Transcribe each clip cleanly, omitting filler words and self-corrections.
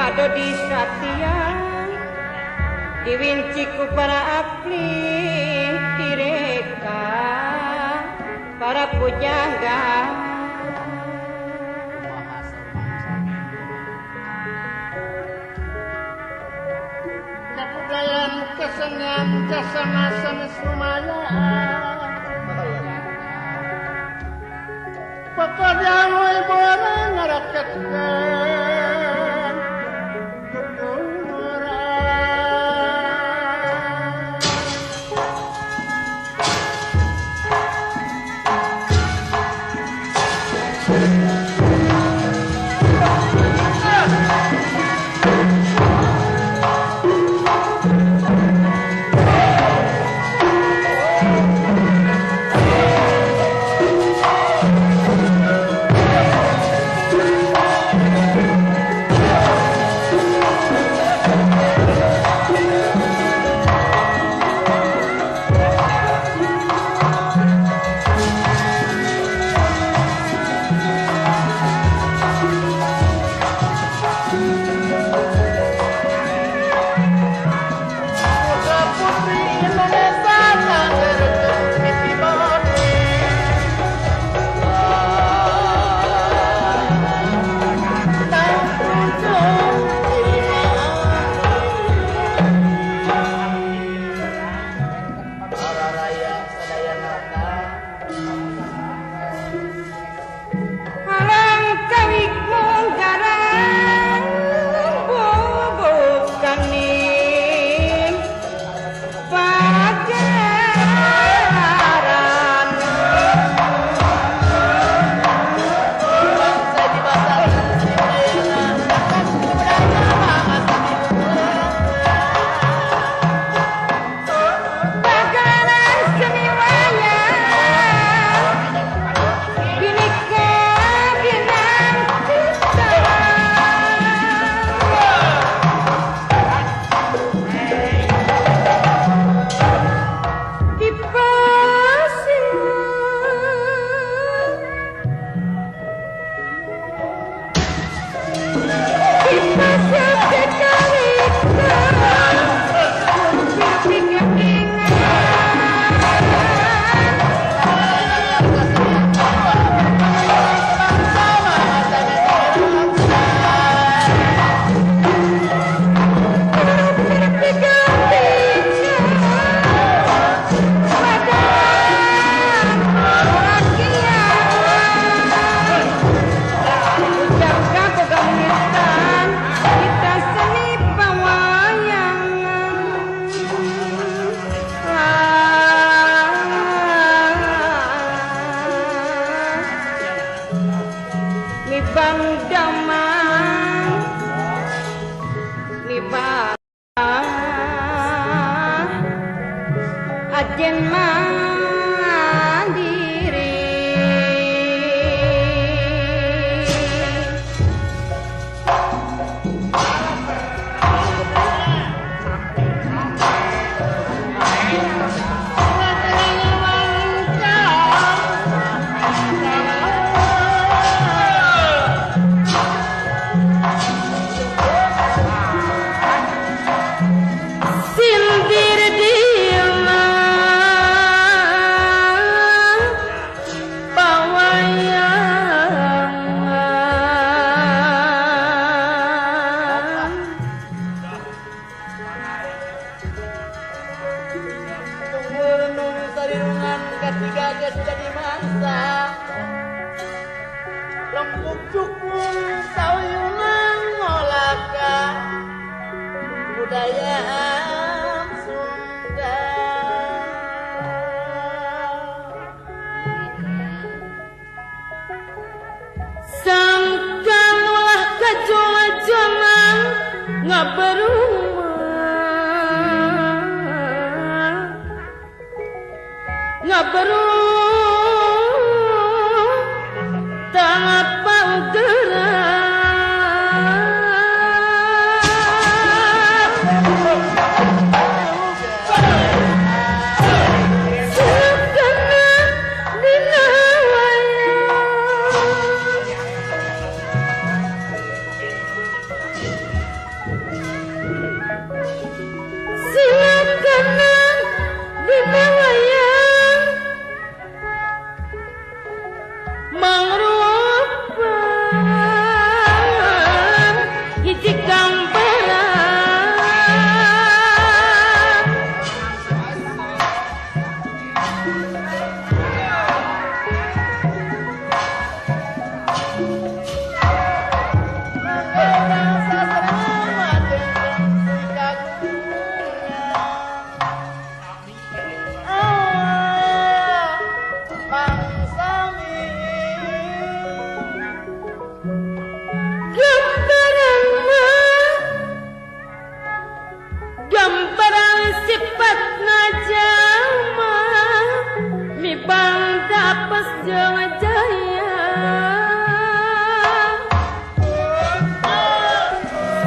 Dodi Satya diwinci ku para abdi direka para pujangga. Kebudayaan kesenian kesenian lumayan. Pekerjaan ibu ngaraketkeun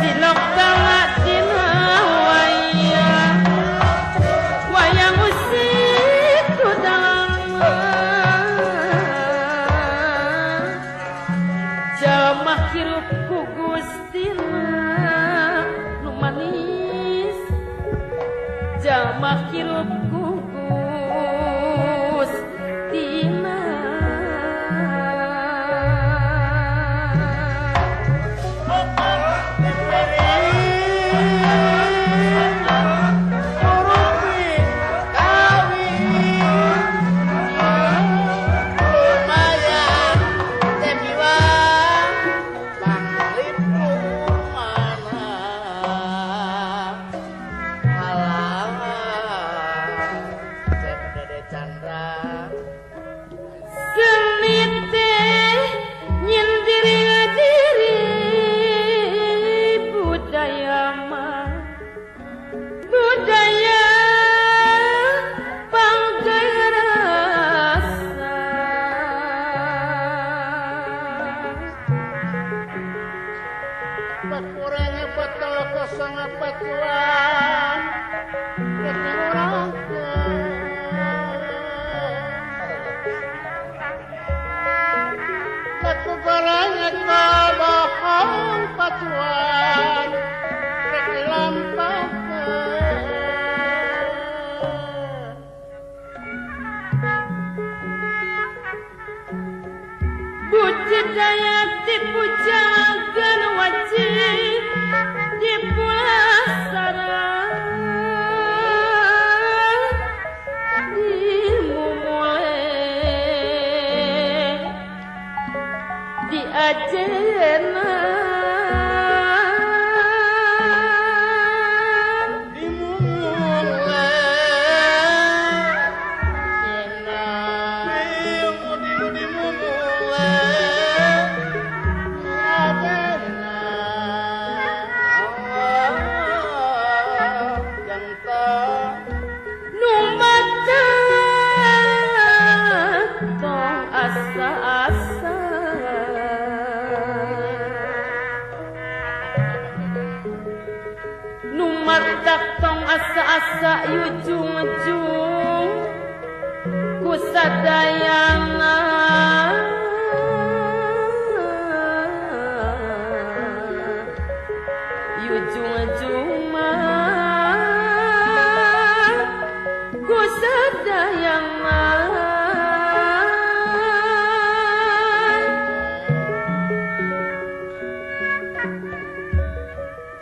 Cilok tangak dina wayang wayang usik ku dalang jalma hirup ku Gustina nu manis jalma hirup ku Gustina. Budaya dipujakan wajib dipulasara dimumule diajena dimumule dimumule asa-asa numatak tong asa-asa yujung-jung kusadayana yujung-jung kusadayana.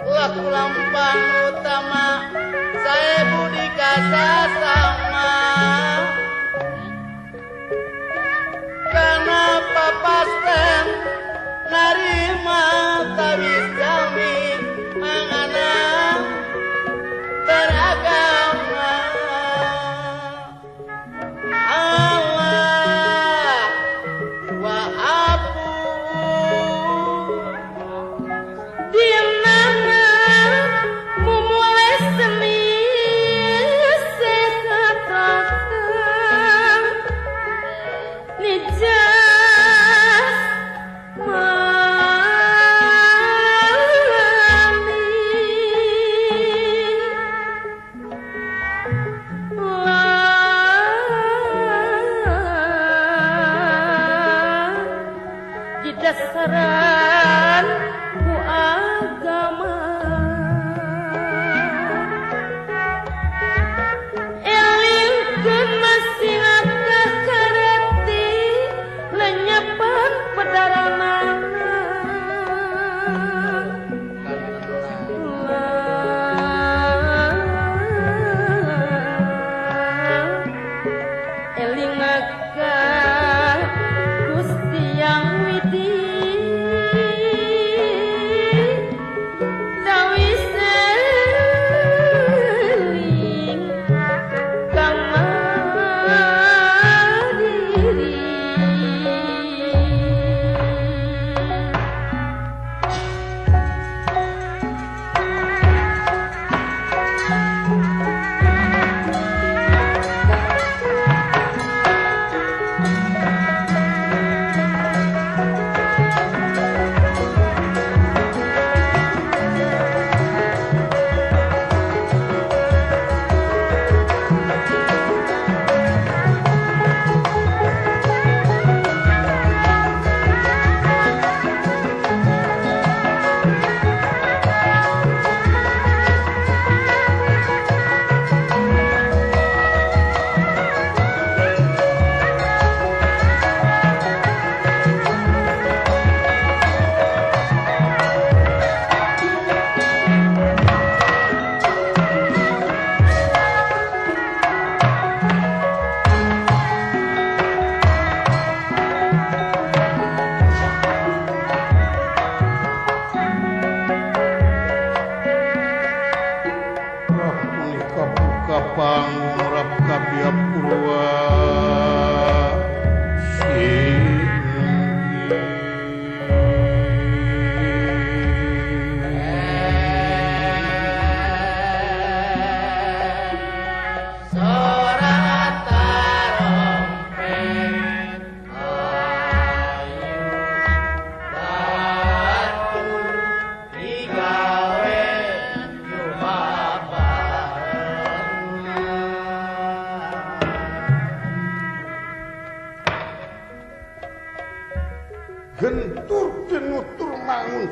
Laku lampang utama saya budi kasasama kenapa pasten narima tabis jami mangana beragama Allah wa apu di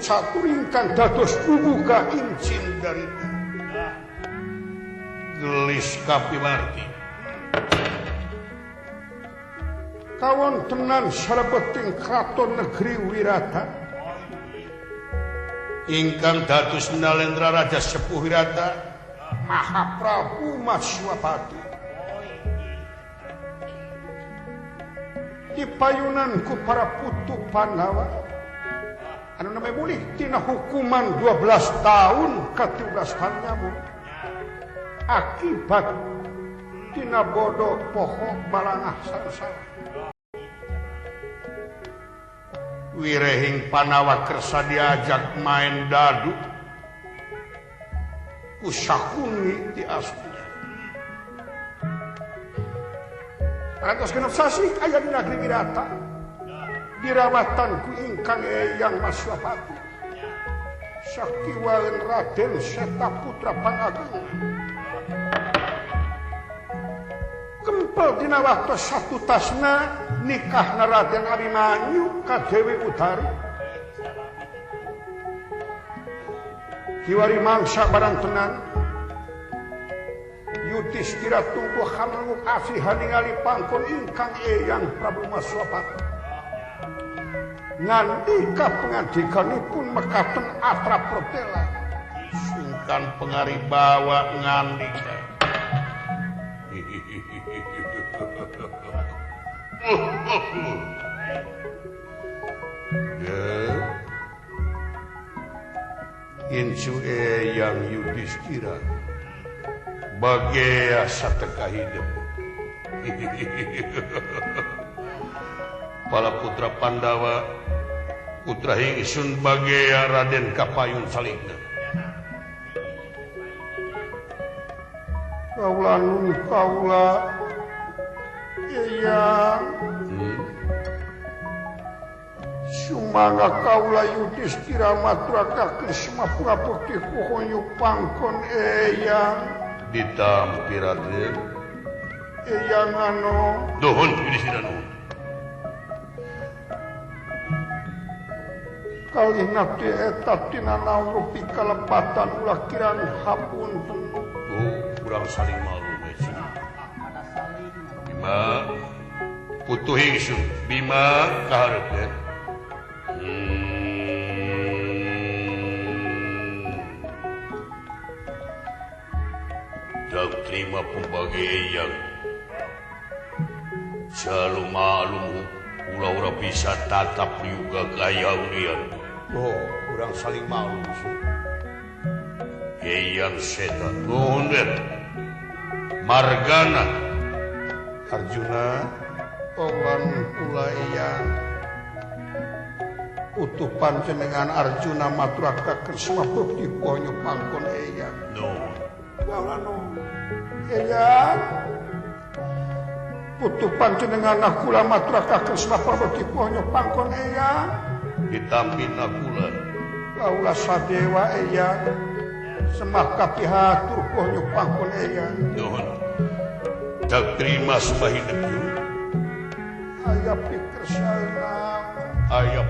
catur ingkang dados bubuka incin darita. Gelis kapiwarti. Kawontenan salebeting kraton negeri Wirata ingkang dados Nalendra Raja Sepuh Wirata Mahaprabu Matswapati. Dipayunan ku para putu Pandawa anu namanya mulih tina hukuman 12 tahun ka 13 tahun akibat tina bodoh pokok balangah sangsara. Wirehing Pandawa kersa diajak main dadu ku Sakuni di Astina. Parantos genep sasih aya di negeri Wirata dirawatan ku ingkang Eyang Matswapati sakiwalen Raden Seta Putra Pangagung. Kempel dina waktu satutasna nikahna Raden Abimanyu ka Dewi Utari. Kiwari mangsa barantenan Yudhistira tunggu hamenguk asih ningali pangkon ingkang Eyang Prabu Matswapati. Ngandika pengandikanipun mekaten atra protela. Sungkan pengaribawa ngandika. Incu Eyang Yudhistira bagea sateka hidup. Para putra Pandawa putra ingsun bagea Raden Kapayun Saligna. Kaula nun kaula Eyang. Sumangga kaula Yudhistira maturaka Krisma Prabukti kuhonyu pangkon Eyang. Ditampi Raden. Eyang anu nuhun Yudhistira nuhun. Kalih nabdi eta tina naon rupi kalepatan ulah kirang hapunten. Oh, kurang saling malu meci. Bima putuh ingsun Bima kaharep ya. Tak terima pembagi Eyang. Selalu malu ulah-ulah bisa tatap juga gaya unian. Oh, kurang saling malu sih. Eyang setan nuhun Margana Arjuna owan kula Eyang. Utuh panjenengan Arjuna maturaka Krisma bukti ponyo pangkon Eyang. Nuhun. Kaula nuhun. Eyang putu panjenengan kula maturaka Krisma bukti ponyo pangkon Eyang. Ditampi nakula. Kaula sadewa Eyang. Semah kapihatur ponyo pangkon Eyang. Nuhun. Tak terima semah hidup. Aya pikir salam. Aya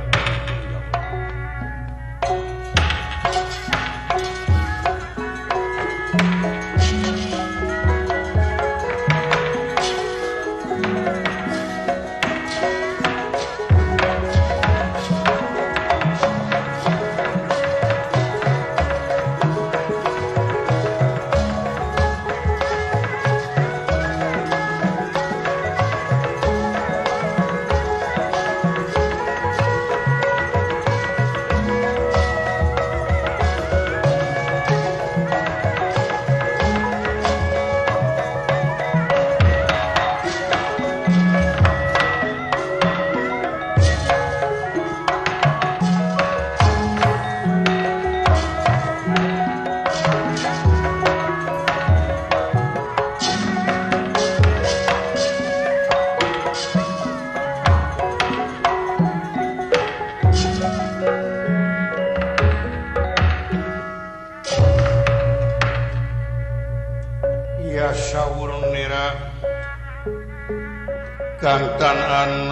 Kantan anak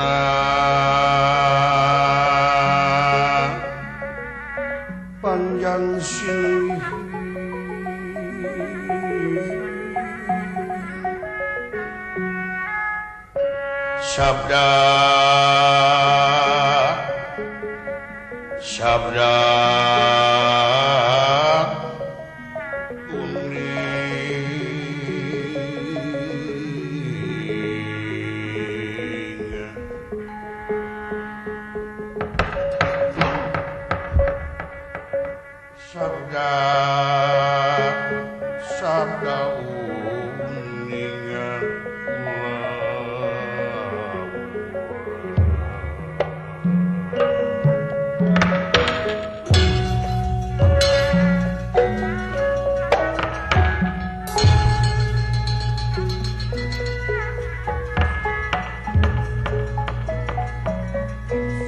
Sabda Sabda Sabda uningan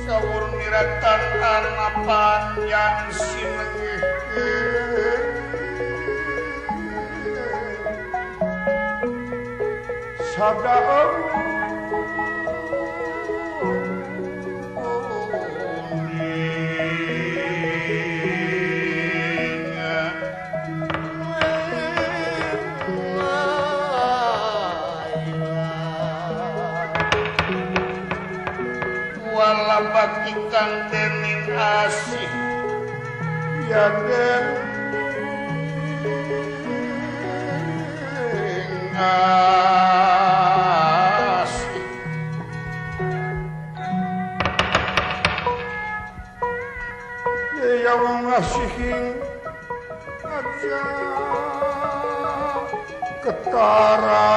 Sawur miratan anapan yang sinengih Sabda Walabat ikang dening asih ya dening asih ya wong asihin aja ketara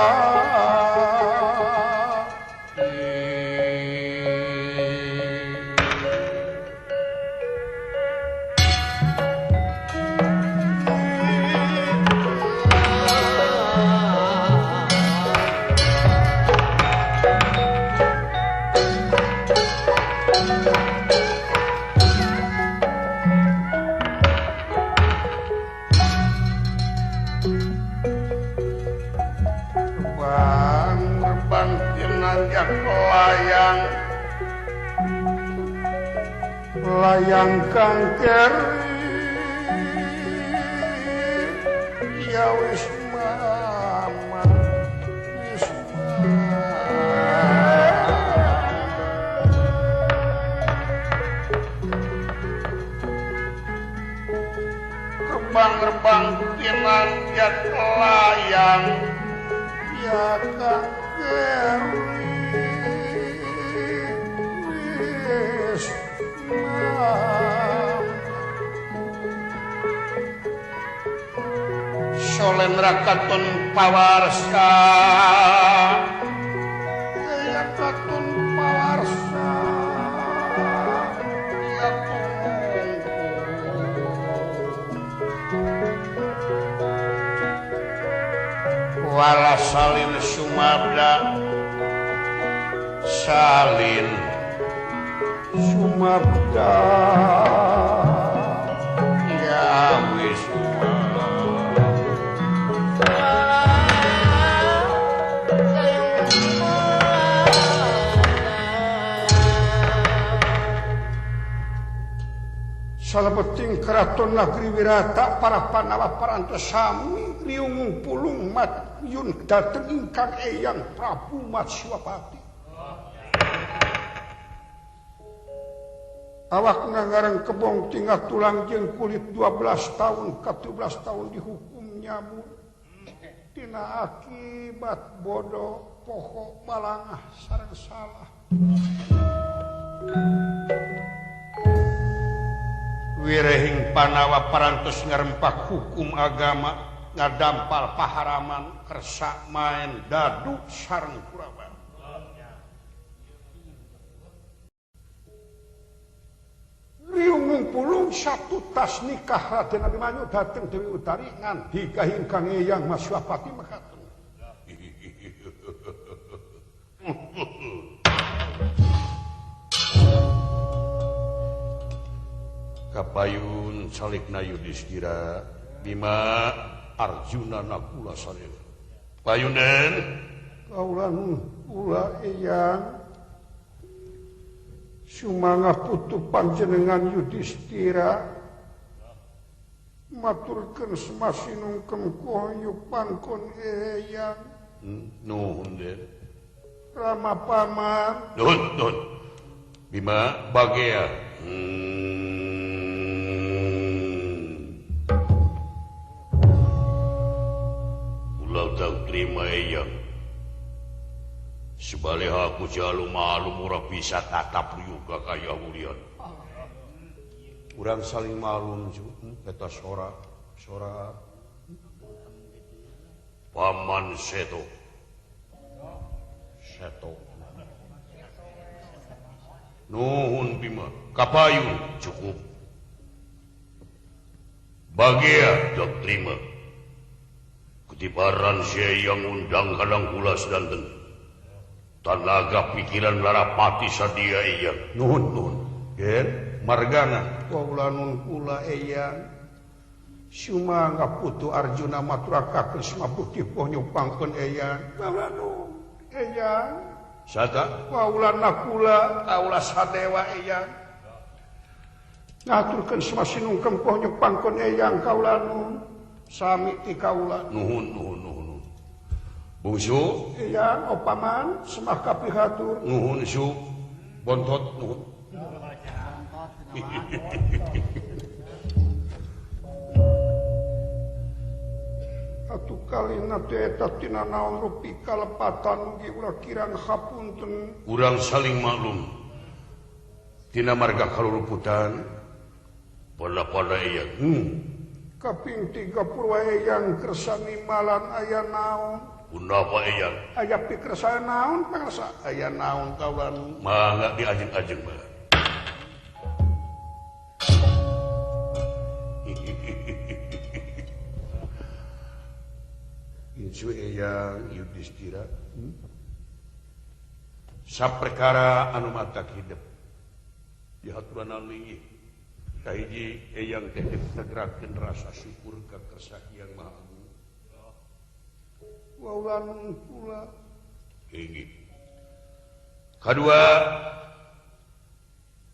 layang kang keri ya wis mama wis rebang-rebang tinanjak layang ya kang keri wis Solendra katon pawarsa ya katon pawarsa ya tumungku wala salin sumabda salin sumabda ya wis Salebeting keraton negeri Wirata para Pandawa parantos sami riungung pulung mayun dhateng ingkang Eyang Prabu Matswapati. Awak ngangareng kebong tinggal tulang jeung kulit 12 tahun ka 17 tahun dihukum nyamun. Tina akibat bodoh pokok balangah sareng salah. Wirehing Pandawa parantos ngarempak hukum agama ngadampal paharaman kersa maen dadu sareng Kurawa. Riungung pulung satu tas nikah Raden Abimanyu dateng Dewi Utari ngandika ingkang Eyang Matswapati mekaten. Kapayun salikna Yudhistira Bima Arjuna Nakula Sadewa. Payunen kaula kula Eyang sumangga putu panjenengan Yudhistira maturkeun semasinungkem koyuk pangkon Eyang. Nuhun den. Rama paman. Nuhun nuhun. Bima bagea. Ulah tak terima eyang. Sebalik aku jalu malu murah bisa tatap juga kaya mulian. Urang saling malum eta sora sora paman Seto. Seto. Nuhun Bima, kapayun cukup. Bagia dok terima. Ketibaran saya yang undang kadang kula sedanten. Tanaga pikiran larapati sadia eyang. Nuhun nuhun. Gen margana kaula nun kula eyang. Sumangga putu Arjuna maturakakeun Suma Bukti poh nyupangkeun eyang. Kaula nun eyang. Sata kaula nakula kaula sadewa eyang. Ngaturkeun Suma sinungkem poh nyupangkeun eyang kaula nun. Sami ti kaula. Nuhun nuhun nuhun. Bungsu eyang opaman semah kapihatur. Nuhun su bontot nuhun. Atuh kalina teh eta tina naon rupi kalepatan mugi ulah kirang hapunten. Urang saling maklum tina marga kaluruputan pada-pada eyang. Kaping 3 purwa eyang kersa nimalan aya naon. Punapa eyang? Aya pikersa naon pangersa? Aya naon kaula nu? Mangga diajeng-ajeng mah. Incu eyang Yudhistira. Saperkara anu matak hidup dihaturan linggih. Kahiji eyang teh negerakeun rasa syukur ka kersa Hyang Maha Agung. Waulan kula. Inggih. Kadua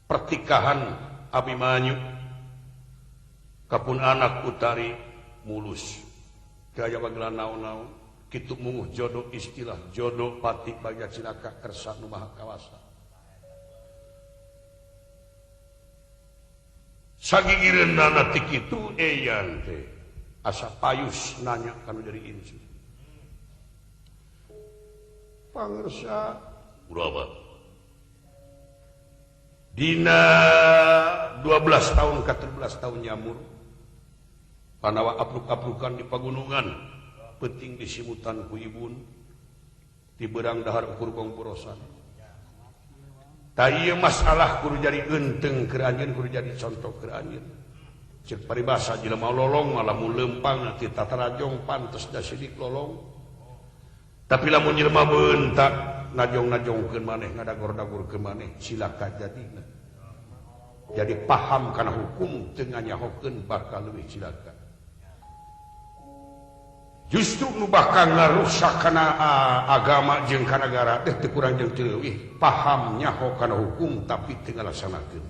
pertikahan Abimanyu kapun anak Utari mulus. Gaya panggilan naon-naon kitu munguh jodoh istilah jodoh pati bagja cilaka kersa nu maha kawasa. Sagigireunana ti kitu eyang teh asa payus nanya kanu jadi incu. Pangersa berapa? Dina 12 tahun ke 13 tahun nyamur Pandawa apluk-aplukan di pagunungan penting disimutan ku ibun di berang dahar ukur gong borosan. Ta ieu masalah kudu jadi genteng keur anjeun kudu jadi contoh keur anjeun. Ceuk paribasa jelema lolong malah mun leumpang ti tatarajong pantes da sidik lolong. Tapi lamun jelema beuntak najong-najongkeun maneh ngadagor-dagorkeun maneh cilaka jadina. Jadi paham kana hukum teu nganyahokeun bakal leuwih cilaka. Justru nu bakal ngarusak kana agama jeung kana nagara teh teu kurang jeung teu leuwih paham nyaho kana hukum tapi teu ngalaksanakeun.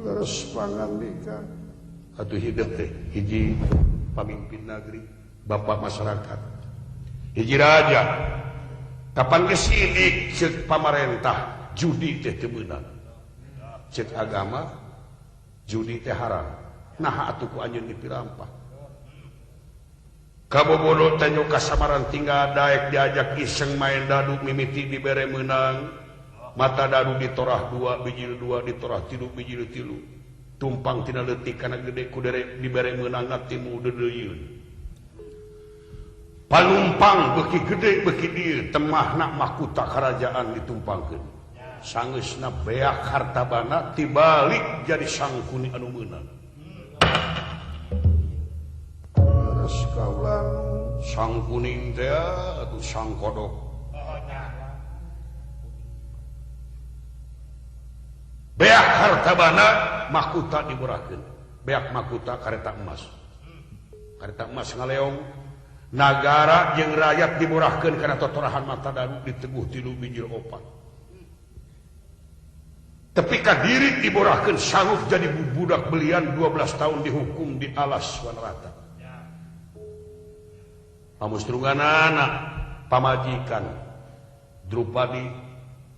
Leres pangandika. Atuh hidup teh hiji pamimpin negeri, bapak masyarakat. Hiji raja kapan geus sidik ceuk pamarentah judi teh teu meunang. Ceuk agama judi teh haram. Naha atuh ku anjeun dipirampah. Kabobodo tanyo kasamaran tinggal daek diajak iseng main dadu mimiti dibere meunang. Mata dadu ditorah 2 bijil 2 ditorah 3 bijil 3. Tumpang tina leutik kana gede ku dibere meunang ngatimu deudeuyeun. Panumpang beuki gede beuki dieu temahna mahkota kerajaan ditumpangkeun. Sangeusna beak hartabana tibalik jadi sangkuni anu meunang. Leres kaula sang kuning teh atuh sang kodok. Beak hartabana mahkota diborahkeun. Beak mahkota kareta emas. Kareta emas ngaleong. Nagara jeung rakyat diborahkeun kana totorahan mata dadu diteguh 3 bijil 4. Tepi ka diri diborahkeun sanggup jadi budak belian 12 tahun dihukum di alas Wanarata. Pamustrunganana pamajikan Drupadi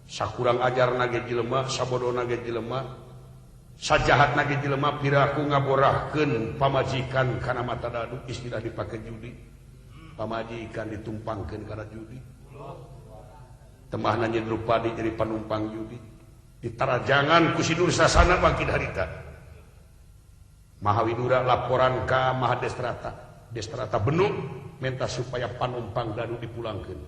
sakurang ajar nage jelema, sabodo nage jelema, sajahat nage jelema piraku ngaborahkeun pamajikan kana mata dadu, istilah dipake judi. Pamajikan ditumpangkeun kana judi. Temahna nya Drupadi jadi panumpang judi. Ditarajangan ku si Dursasana bangkit harita. Mahawidura laporan ka Mahadestrata. Destrata benuk minta supaya panumpang dadu dipulangkeun.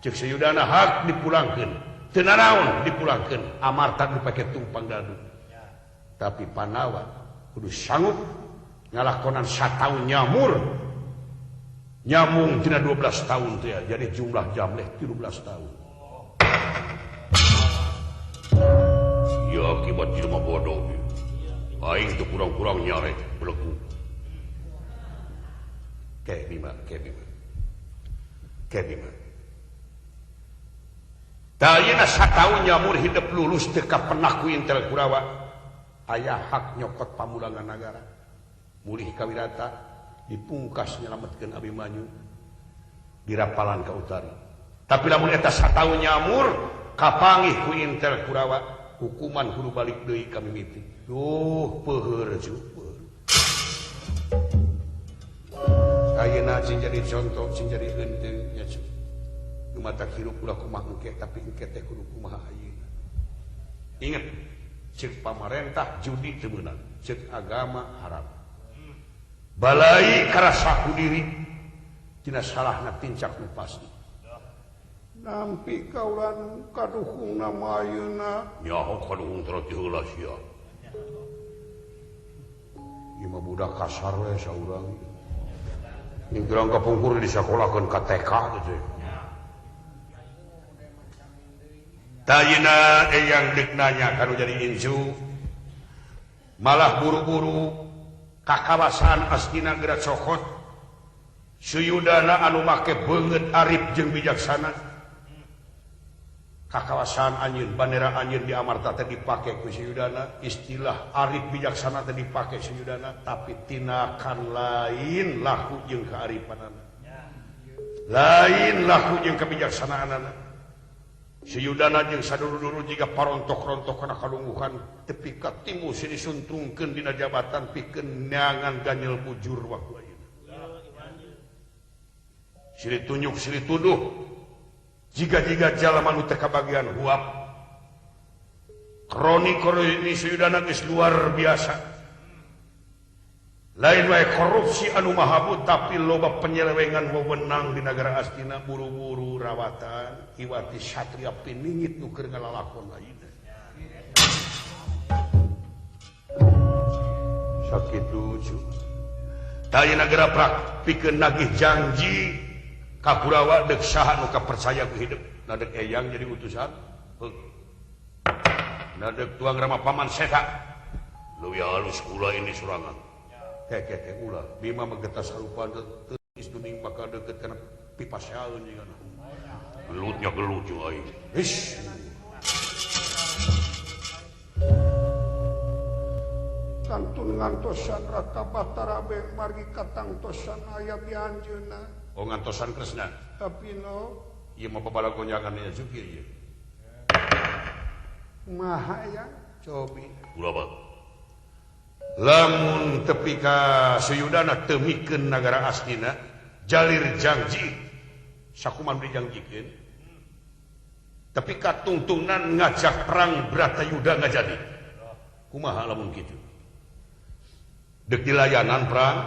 Ceuk Suyudana hak dipulangkeun. Teu naraon dipulangkeun, amarta dipake tumpang dadu. Tapi Pandawa kudu sanggup ngalakonan sataun nyamur. Nyamung tina 12 tahun teh, jadi jumlah jamleh 13 tahun. Ya akibat jelema bodoh. Aing teu kurang-kurang nyarek belegu. Ke Bima, ke Bima. Ke Bima. Tah ayeuna sataun nyamur hidup lulus teu kapenak ku Intel Kurawa. Aya hak nyokot pamulangan nagara. Mulih ka Wirata dipungkas nyelametkeun Abimanyu dirapalan ka Utari. Tapi lamun eta sataun nyamur kapanggih ku Intel Kurawa, hukuman kudu balik deui ka mimiti. Duh, peuheur cuper. Ayeuna sing jadi contoh, sing jadi geunteng nya cu. Nu matak hirup ulah kumaha engke, tapi engke teh kudu kumaha ayeuna. Ingat, ceuk pamarentah judi teu meunang, ceuk agama haram. Balai karasa ku diri tina salahna tincak nu pasti. Nampi kaulan kaduhungna mah ayeuna. Nyaho kaduhung terus heula sia. Ieu mah budak kasar we saurang. Ini gerang kapungkur disekolahkeun ka TK gitu. Tayina eyang deuk nanya kanu jadi incu. Malah buru-buru ka kawasan Astina geura cokot. Suyudana anu make beungeut arif jeung bijaksana. Ka kawasan anjeun bandera anjeun di Amarta teh dipake ku Suyudana, istilah arif bijaksana teh dipake Suyudana, tapi tinakan lain laku jeung kearifanana. Lain laku jeung kebijaksanaanana. Suyudana jeung sadulur-dulur jiga parontok-rontok kana kalungguhan tepi ka timu si disuntrungkeun dina jabatan pikeun neangan ganyel bujur waktu ayeuna. Silih tunjuk silih tuduh. Jika-jika jalma nu teu kabagian huap. Kroni-kroni Suyudana geus luar biasa. Lain wae korupsi anu mahabut tapi loba penyelewengan wewenang di nagara Astina buru-buru rawatan iwati satria piningit nu keur ngalalakon ayeuna. Sakitu cu. Tah ayeuna geura prak pikeun nagih janji ka Kurawa deuk saha nu kapercaya ku hidup. Na deuk eyang jadi utusan. Heuh. Na deuk tuang rama paman seta. Leuwih halus kula ini surangan. Keke ulah Bima mah getas harupan teu istuning bakal deukeut kana pipa saeun jeung gelutnya gelut jeung aing. Hish. Kantun ngantosan Raka Batara Beng margi katangtosan aya di anjeunna. Oh ngantosan Kresna. Tapi no ieu mah babalagonyangan nya jukir ieu. Maha ya cobi. Ulah bang. Lamun tepi ka Suyudana teu mikeun nagara Astina jalir janji sakumaha dijanjikeun tapi katungtungnan ngajak perang Bratayuda ngajadi kumaha lamun kitu deuk dilayanan perang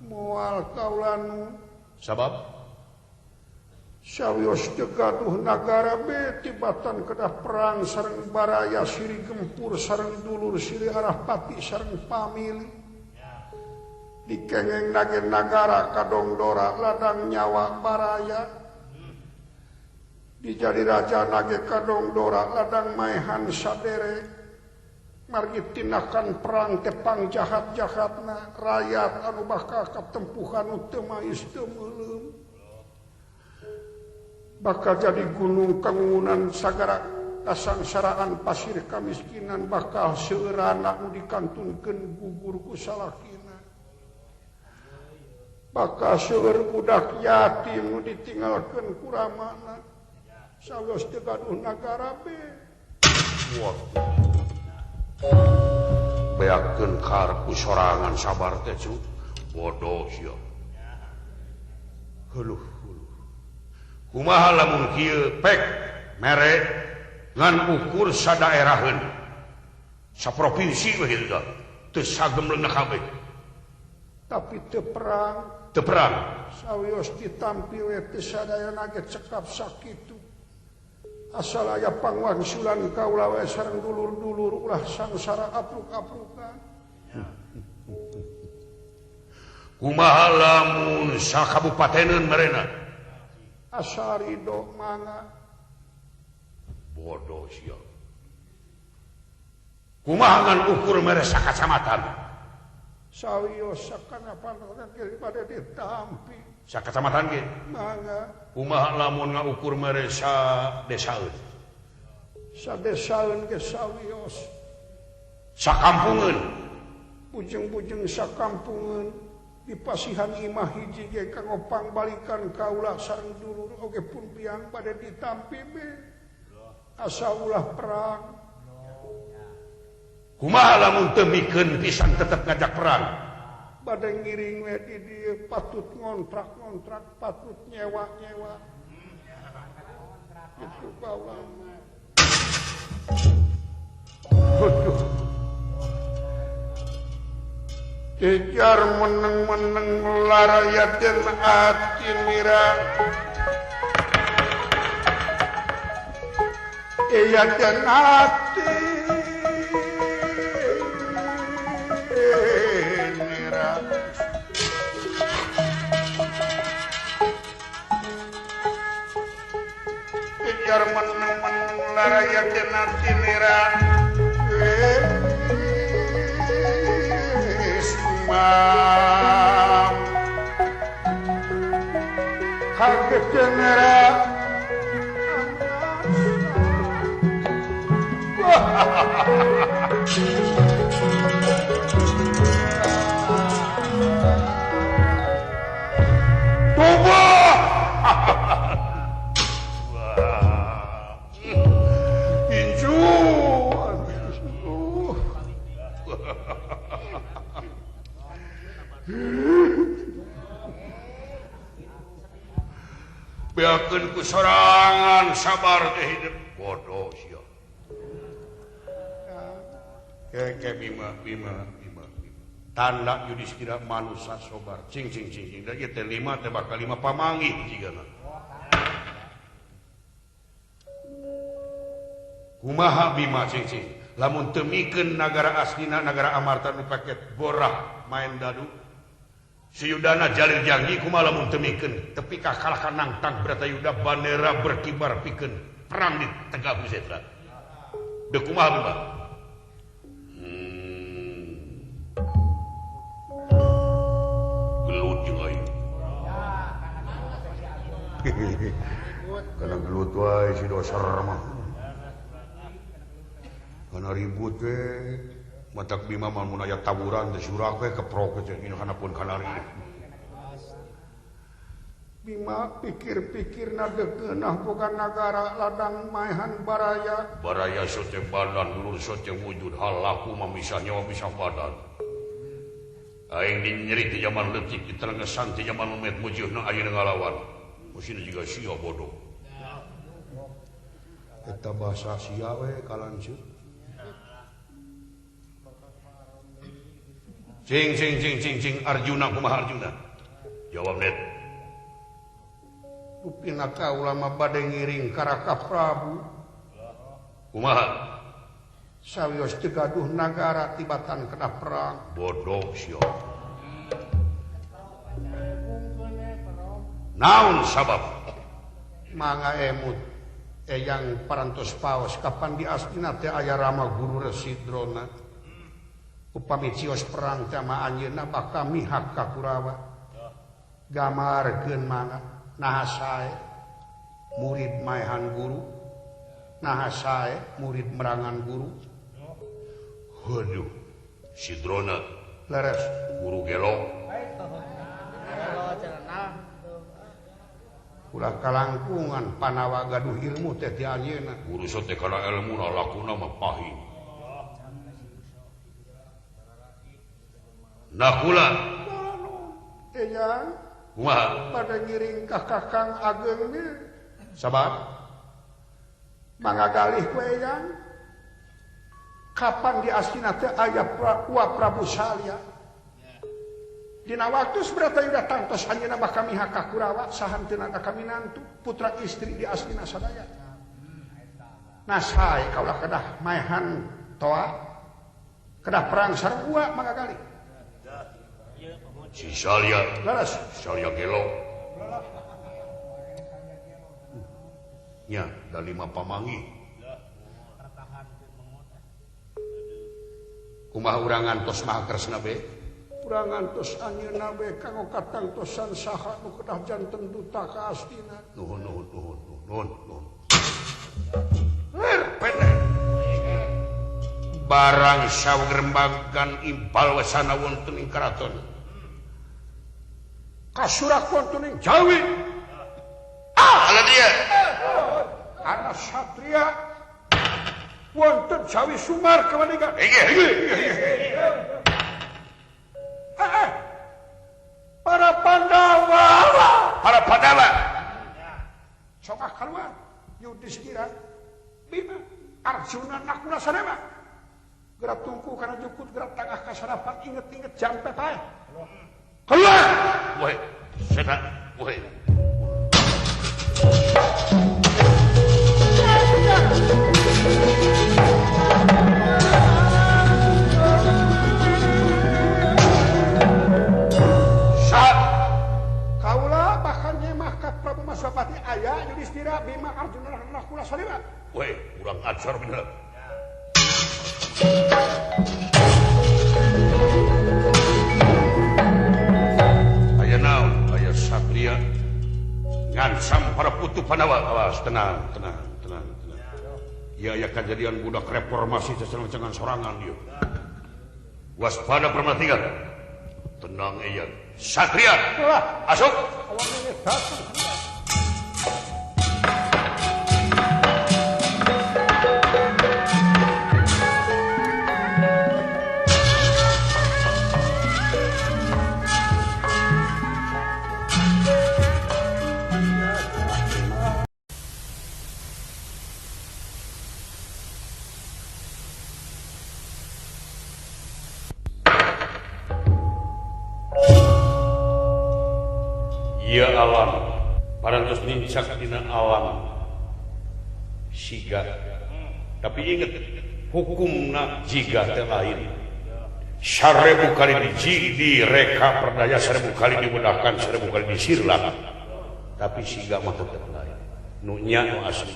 moal kaulanu sabab sawios teu gaduh nagara be tibatan kedah perang sareng baraya siri gempur sareng dulur siri arah pati sareng pamili dikengeng nage nagara kadongdora ladang nyawa baraya dijadi raja nage kadongdora ladang maehan sadere margi tinakan perang tepang jahat-jahatna rakyat anu bakal katempuhan nu teu mais teu meuleum bakal jadi gunung kangungunan sagara kasangsaraan pasir kamiskinan bakal seueurana nu dikantunkeun gugur ku salakina bakal seueur budak yatim nu ditinggalkeun ku ramana Sawios teu gaduh nagara be. Beakeun karep ku sorangan sabar teh cu. Bodoh sia. Huluh huluh. Kumaha lamun kieu pek mere ngan ukur sadaeraheun. Saprovinsi we kitu tah. Teu sagemleungna kabeh. Tapi teu perang, teu perang. Sawios ditampi we teu sadayana ge cekap sakitu. Asal aya pangwangsulan kaula we sareng dulur-dulur ulah sangsara apruk-aprukan. Kumaha lamun sakabupateneun merena? Asal ridho mangga. Bodoh sia. Kumaha ngan ukur mere sakacamatan? Sawios sakanapan ge bade ditampi. Sakacamatan ge? Mangga. Kumaha lamun ngaukur mere sadesaeun? Sadesaeun ge sawios. Sakampungeun. Bujeng-bujeng sakampungeun dipasihan imah hiji ge kanggo pangbalikan kaula sareng dulur oge pun biang bade ditampi be. Asa ulah perang. Kumaha lamun teu mikeun pisan tetep ngajak perang? Bade ngiring we di dieu patut ngontrak-ngontrak, patut nyewa-nyewa. Kitu kaula. Aduh. Ijar meneng-meneng larayatin ati mira. Iyatin ati mira. Ijar meneng-meneng larayatin ati mira. Kaget genera. Tubuh. Incu. Beakeun ku sorangan sabar teh hidup bodoh sia. Ke bima bima bima. Tanda Yudhistira manusa sobar. Cing cing cing cing. Da ieu teh lima teh bakal lima pamanggih jigana. Kumaha bima cing cing. Lamun teu mikeun nagara aslina nagara Amarta nu paket borah main dadu. Si Yudana jalir janji kumaha lamun teu mikeun tepi ka kalahkan nangtang Bratayuda bandera berkibar pikeun perang di Tegal Kusetra. Deuk kumaha Bima? Gelut jeung aing. Kana gelut wae si doser mah. Kana ribut we. Matak Bima mah mun aya taburan teh surak we keprok teh dina kana pun kanari. Bima pikir-pikirna dekeunah boga nagara ladang maehan baraya. Baraya sote badan dulur sote wujud hal laku mah misah nyawa misah badan. Aing dinyeri ti jaman leutik diterengesan ti jaman memet mujuhna ayeuna ngalawan. Musina jiga sia bodoh. Eta bahasa sia we kalanceuk. Cing cing cing cing cing Arjuna kumaha Arjuna? Jawab net. Rupina kaula mah bade ngiring ka Raka Prabu. Kumaha? Sawios teu gaduh nagara tibatan kena perang. Bodoh sia. Naon sabab? Mangga emut eyang parantos paos kapan di astina teh aya Rama Guru Resi Drona. Upami cios perang teh ma anjeunna bakal mihak ka Kurawa. Gamarkeun mangga naha sae murid maehan guru, naha sae murid merangan guru. Haduh, si Drona leres guru gelo. Ulah kalangkungan Panawa gaduh ilmu teh ti anjeunna. Urusan teh kana ilmu lakuna mah pahit. Nakula. Eyang. Kumaha? Pada ngiring ka Kakang Ageng ge. Sabab mangagalih ku eyang. Kapan di Astina teh aya Wa Prabu Salya. Dina waktu Bratayuda tangtos anjeunna bakal mihak ka Kurawa sahanteuna ka kaminantu putra istri di Astina sadaya. Nah sae kaula kedah maehan toa kedah perang sareng uwa mangagali. Si Salya leres Salya gelo. Nya da lima pamangi. Kumaha urang ngantos Maha Kresna be? Urang ngantos anjeunna be kanggo katangtosan saha nu kedah janten duta ka Astina. Nuhun nuhun nuhun nuhun nuhun. Barang sawerembagan impal wasana wonten ing karaton. Kasurak wonten ing Jawi. Ah, ala dia. Ana satria wonten Jawi Sumar kawandikan. Inggih, inggih. Para Pandawa, para Pandawa. Sok keluar Yudhistira, Bima, Arjuna, Nakula Sadewa. Gerak tungku kana jukut, gerak tangah kasarapan, inget-inget jampe pae. Keluar! Woi, setan, woi. Kaula bahkan nyemah ka Prabu Maswapati aya Yudhistira, Bima, Arjuna, Nakula Sadewa. Woi, urang ajar bener. Aya naon? Aya satria ngancam para putu Pandawa. Awas, tenang, tenang, tenang, tenang. Ieu aya kajadian budak reformasi sasarengan sorangan ieu. Waspada permatikan. Tenang eyan. Satria, asup. Ieu alam parantos nincak dina alam siga, tapi inget hukumna jiga teh lain. 1000 kali direka perdaya, 1000 kali dimudahkan, 1000 kali disirlak, tapi siga mah tetep lain. Nu nya nu asli.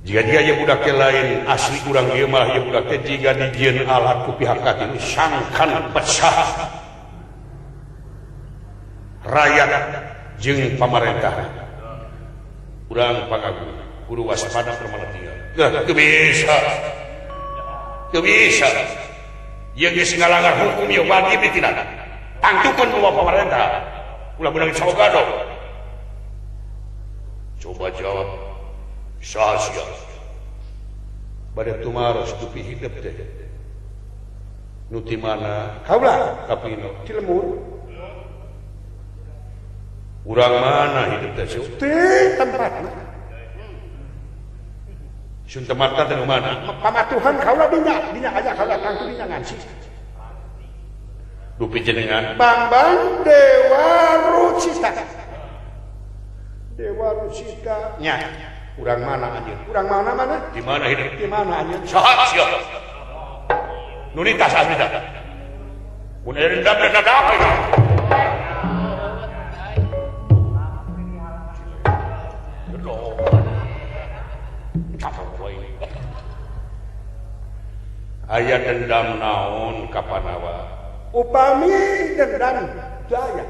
Jika-jika ieu budak teh lain asli urang ieu malah ieu budak teh jiga dijieun alat ku pihak katilu sangkan pecah rakyat jeung pamarentah. Urang pangagung kudu waspada permalatiga. Teu bisa. Teu bisa. Ieu geus ngalanggar hukum ieu wajib ditindak. Tangtukeun ku pamarentah. Ulah beunang cogado. Coba jawab. Saha sia? Bade tumaros dupi hidep teh. Nu ti mana? Kaula Kapino. Ti lemur. Urang mana hidup teh? Ti tempatna. Sun tempatna teh mana? Pamatuhan kaula dinya, dinya aja kaula tangtu dinya ngansi. Dupi jenengan Bambang Dewa Rucita. Dewa Rucita nya. Urang mana anjeun? Urang mana mana? Di mana hidup? Di mana anjeun? Saha sia? Nu nitas asli tah. Mun aya dendam dendam apa itu? Aya dendam naon ka Pandawa? Upami dendam daya.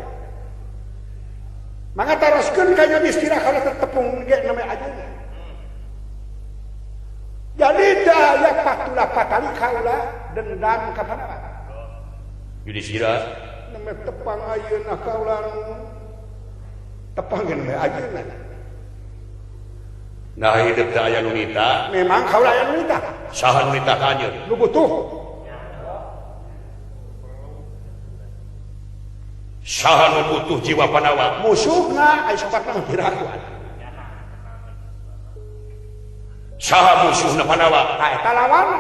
Mangga taroskeun ka Yudhistira kana tetepung ge name aja. Jadi daya patula patali kaula dendam ka Pandawa. Yudhistira name tepang ayeuna kaula Tepangkeun we ayeuna. Nah hidup teh aya nu nita. Memang kaula aya nu nita. Saha nu nita ka anjeun? Nu butuh. Saha nu butuh jiwa Pandawa? Musuhna aya sobatna pirakuan. Saha musuhna Pandawa? Tah eta lawanna.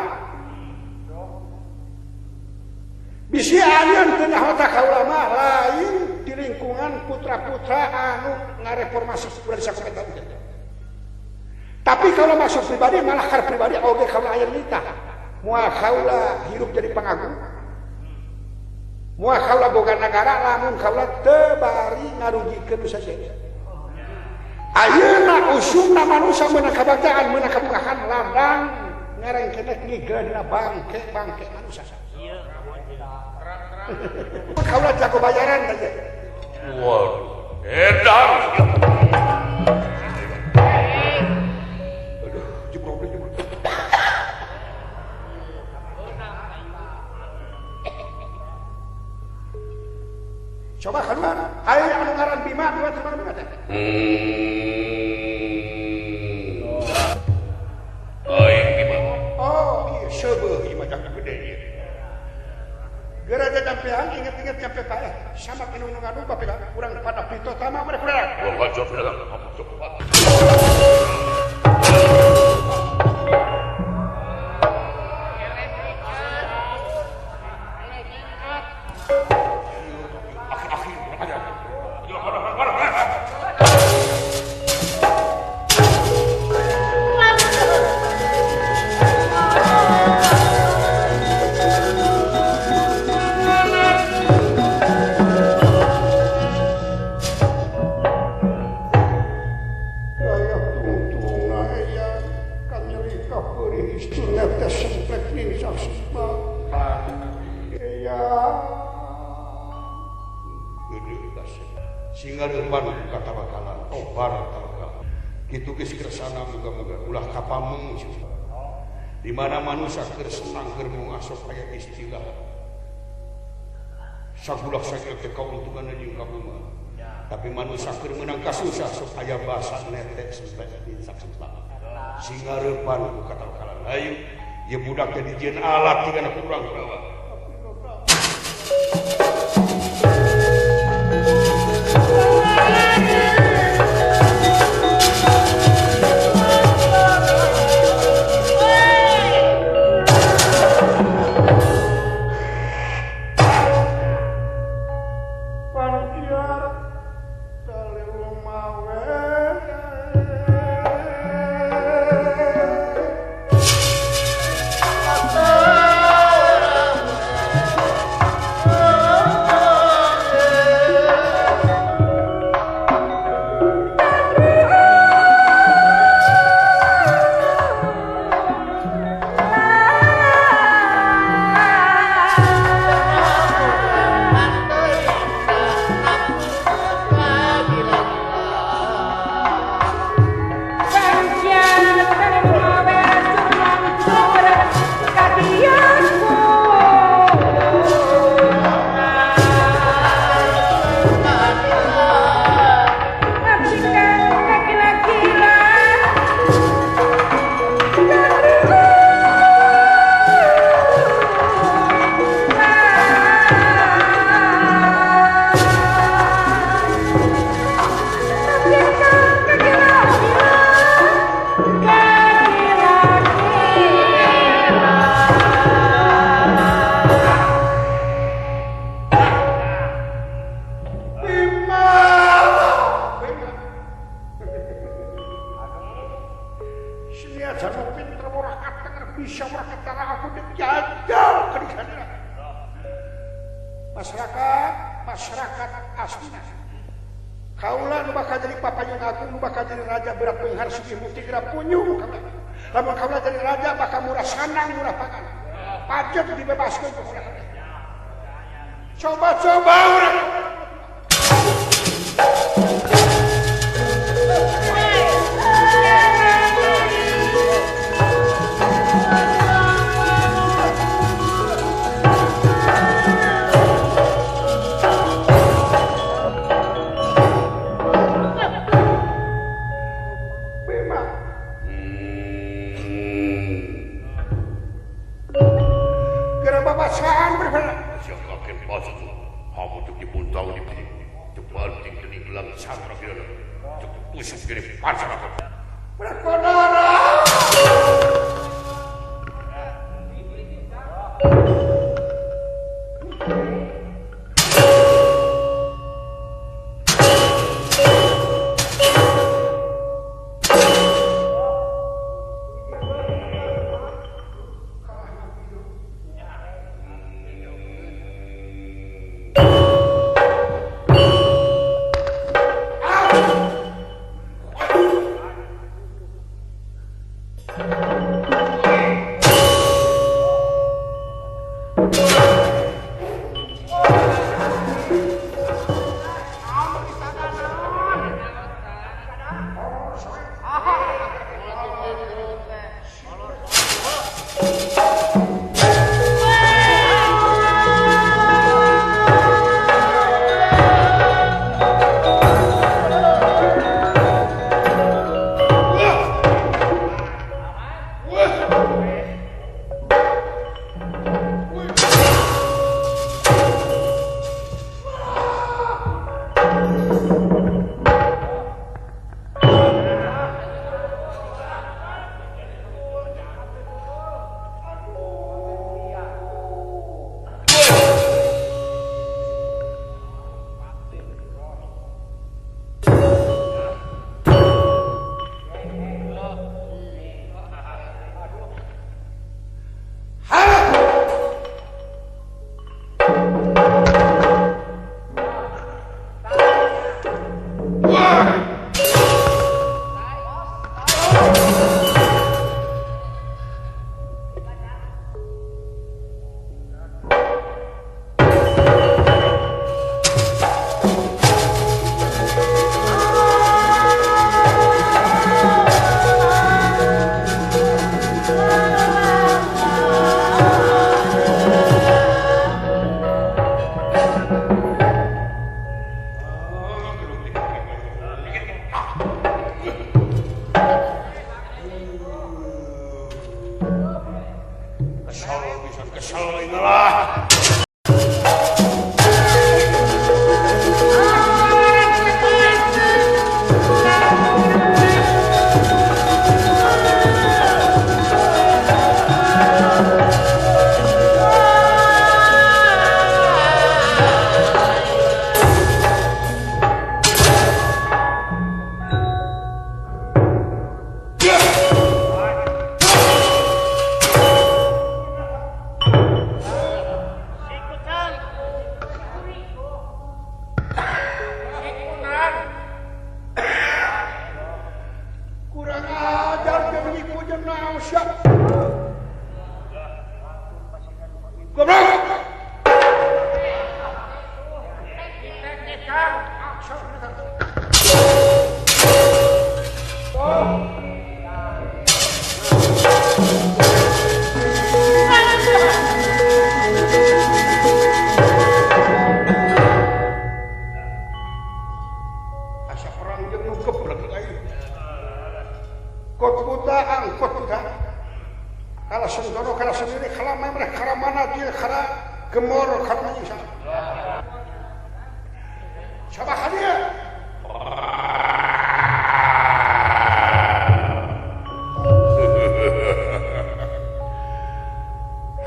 Bisi anjeun teu nyaho ta kaula mah lain di lingkungan putra-putra anu ngareformasi ulah disakometan. Tapi kalau masuk pribadi malah kar pribadi oge kaula aya nita. Moal kaula hirup jadi pangagung. Moal kaula boga nagara lamun kaula teu bari ngarugikeun nu sajeun. Ayeuna usumna manusia meunang kabagjaan meunang kabugahan ladang ngarengkenek ngigel dina bangke-bangke manusia. Kaula jago bayaran teh. Waduh, edan. Aduh, jebrok jebrok. Coba keluar, ayo anu ngaran Bima, dua teman Bima teh. Aing Bima. Oh, iya seubeuh ieu mah jangan gede ieu. Geura jampean inget-inget nyampe paeh sama anu nu ngadu bape urang pada pito tama mere kurang. Oh, coba. Di mana manusia keur senang keur mung asup aya istilah sagulah sagil teh kauntungan jeung kabunga tapi manusia keur meunang kasusah sok aya bahasa netek sampai saksempak singareupan ku katakalan ayu ieu budak teh dijieun alat tigana ku urang Kurawa. Masyarakat asli kaula nu bakal jadi papayun agung nu bakal jadi raja berat beunghar sugih mukti geura punyung kaula lamun kaula jadi raja bakal murah sanang murah pangan pajak dibebaskeun ku urang coba-coba urang. Tahun di banting dening gelang sangra kirana tusuk gede pansara Berkodara.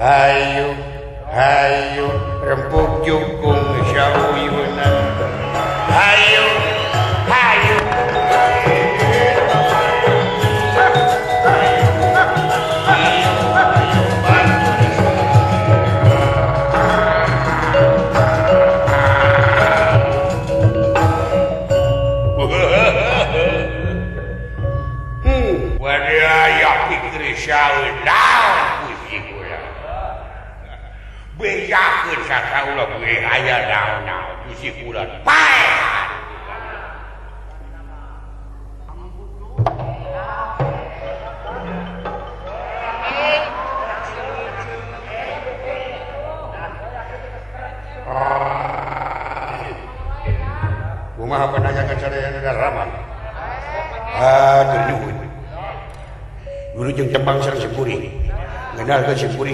Hayu hayu rempuk jukung sauyunan hayu hayu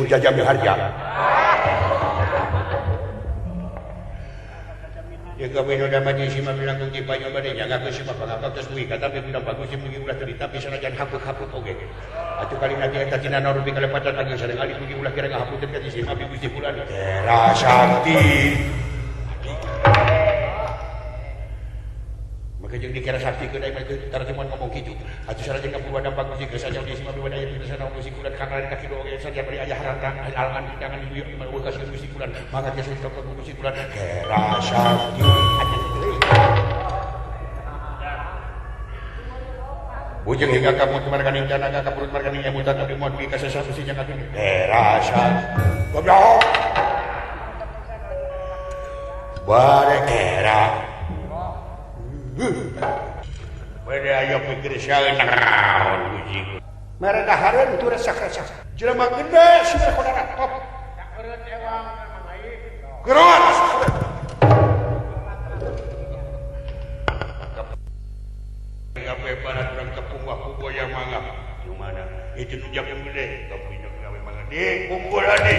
Jajami harja. Ya gawe nu da mati si mah bilang ti panyo bade nyaga ke si mah pangapak geus duwi kata tapi bilang bagus si mugi ulah teu ditapi sanajan hapuk-hapuk oge. Atuh kali nanti eta tina narupi kalepatan lagi sareng alih mugi ulah kira ngahapunten ka si mah Gusti fulan. Kera sakti. Maka jeung dikira sakti keun aing mah tarjuman ngomong kitu. Atuh sanajan kapuluan dampak Gusti geus saja di si mah biwan aya di sana Gusti fulan kangaren kaki oge saja bari aya harantang alangan hidangan di dieu mah ulah kasih Gusti fulan. Maka geus sok ka Gusti fulan. Kera sakti. Bujeng hingga kamu marganing janaga kapurut marganing emutan abdi moal dugi ka sesa suci jang abdi. Kera sakti. Goblok. Bare kera. Bade aya pikir saeun naon guji. Mereka hareun tu resak-resak. Jelema gede sudah kodara top. Sakeureuh ewang mangai. Gerot. Gawe barat urang tepung wah ku goyang mangga. Di mana? Itu nu jang gede, kapunya gawe mangga. Di kumpul adi.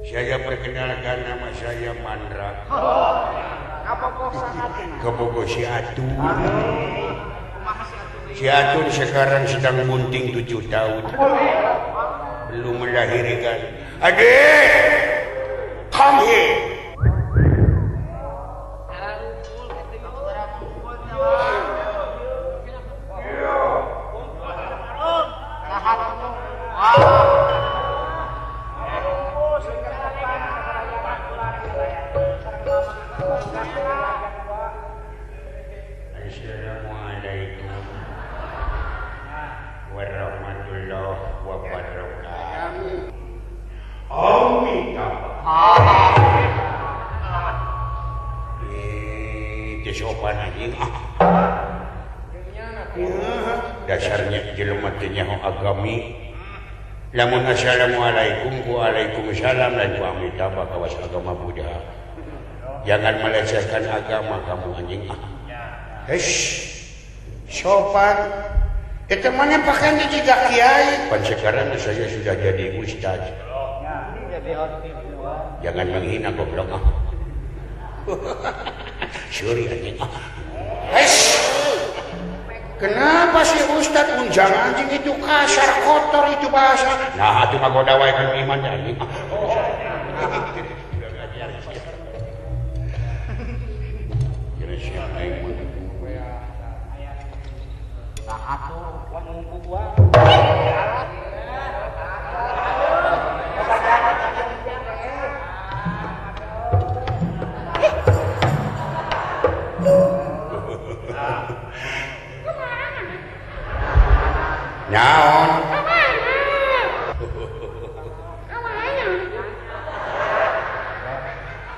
Saya perkenalkan nama saya Mandra. Kebogo si Atun. Si Atun sekarang sedang bunting 7 tahun. Belum melahirkan. Adik, come here. Assalamualaikum warahmatullahi wabarakatuh. Amin. Sopan anjing. Dasarnya jelema teh nyaho agami. Lamun assalamualaikum waalaikumsalam lain ku amitabha kawas agama Buddha. Jangan melecehkan agama kamu anjing. Hesh, sopan. Itu mana pakaiannya juga kiai. Pan sekarang saya sudah jadi ustaz. Jangan menghina goblok. Suri anjing. Hesh. Kenapa sih ustaz unjang anjing itu kasar kotor itu bahasa? Nah, itu mah goda wae kan iman anjing. Naon?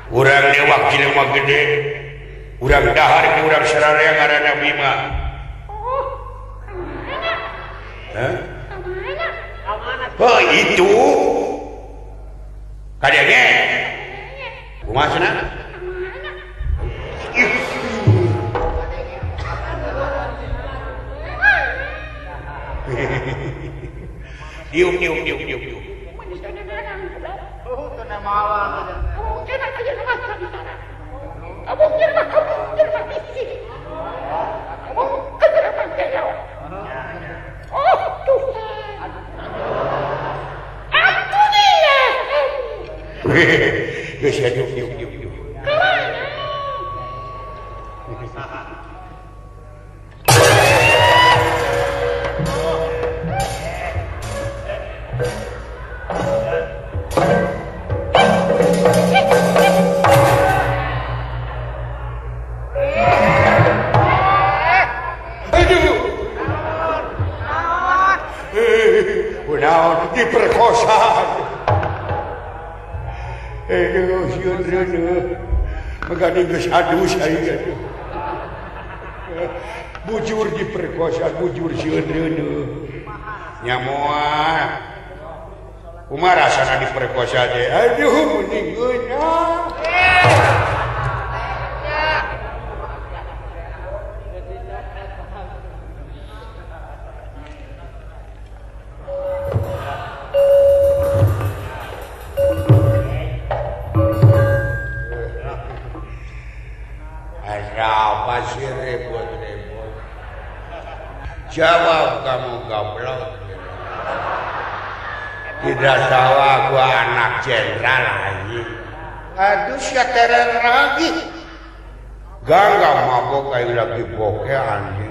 Urang lewak jelema gede. Urang dahar ke urang sararea ngaranna Bima. Hah? Oh itu. Kadenge. Kumaha cenah? Diuk diuk diuk diuk diuk. Oh Tuhan. Ampunilah kami. Geus ya diuk diuk diuk diuk. Diperkosa. Aduh, sieun reuneuh. Megading geus adus aing atuh. Bujur diperkosa, bujur sieun reuneuh. Nya moal. Kumaha rasana diperkosa teh? Aduh, mending geunah. Apa sih repot-repot? Jawab kamu goblok. Tidak tahu aku anak jenderal lagi. Aduh sia teren lagi. Gak mabok kayak lagi bokeh anjing.